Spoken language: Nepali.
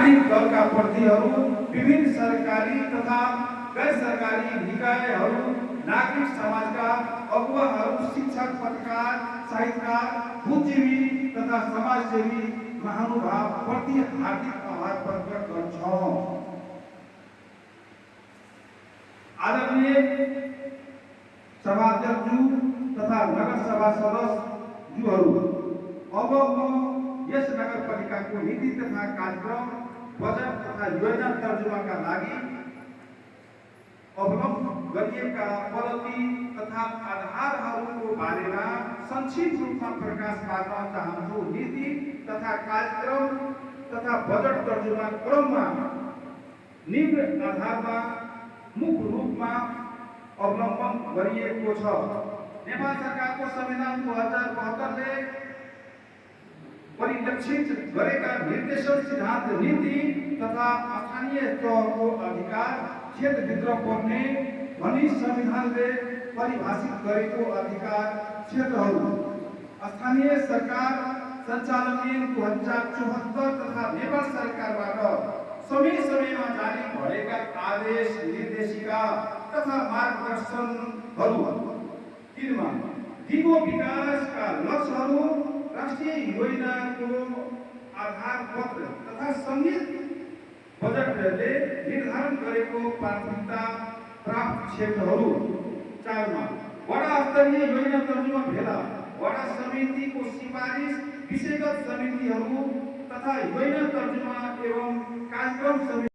राजनीतिक दलका प्रतिनिधिहरू, विभिन्न सरकारी तथा गैर सरकारी निकायहरू, नागरिक समाजका अगुवाहरू, शिक्षक, पत्रकार, साहित्यकार, बुद्धिजीवी तथा समाजसेवी महानुभाव प्रति हार्दिक आभार प्रकट गर्छौं। आदरणीय सभाध्यक्षज्यू तथा नगरसभा सदस्यज्यूहरू, अब म यस नगरपालिकाको नीति तथा कार्यक्रम, बजेट तथा योजना तर्जुमाका लागि अवलम्बन गरिएका पद्धति तथा आधारहरूको बारेमा संक्षिप्त रूपमा प्रकाश पार्न चाहन्छु। नीति तथा कार्यक्रम तथा बजेट तर्जुमा क्रममा निम्न आधारमा मुख्य रूपमा अवलम्बन गरिएको छ। नेपाल सरकारको संविधान 2072 ले परिलक्षित गरेका निर्देशन सिद्धान्त, नीति तथा स्थानीय तहको अधिकार क्षेत्रभित्र पर्ने भनी संविधानले परिभाषित गरेको अधिकार क्षेत्रहरू, स्थानीय सरकार सञ्चालन ऐन 2074 तथा नेपाल सरकारबाट समय समयमा जारी भएका आदेश, निर्देशिका तथा मार्गदर्शनहरू, तिनमा दिगो विकासका लक्ष्यहरू, राष्ट्रिय योजनाको आधार पत्र तथा संहित बजेटले निर्धारण गरेको प्राथमिकता प्राप्त क्षेत्रहरू, 4 मा वडा स्तरीय योजना तर्जुमा भेला, वडा समितिको सिफारिस, विषयगत समितिहरू तथा योजना तर्जुमा एवं कार्यक्रम समिति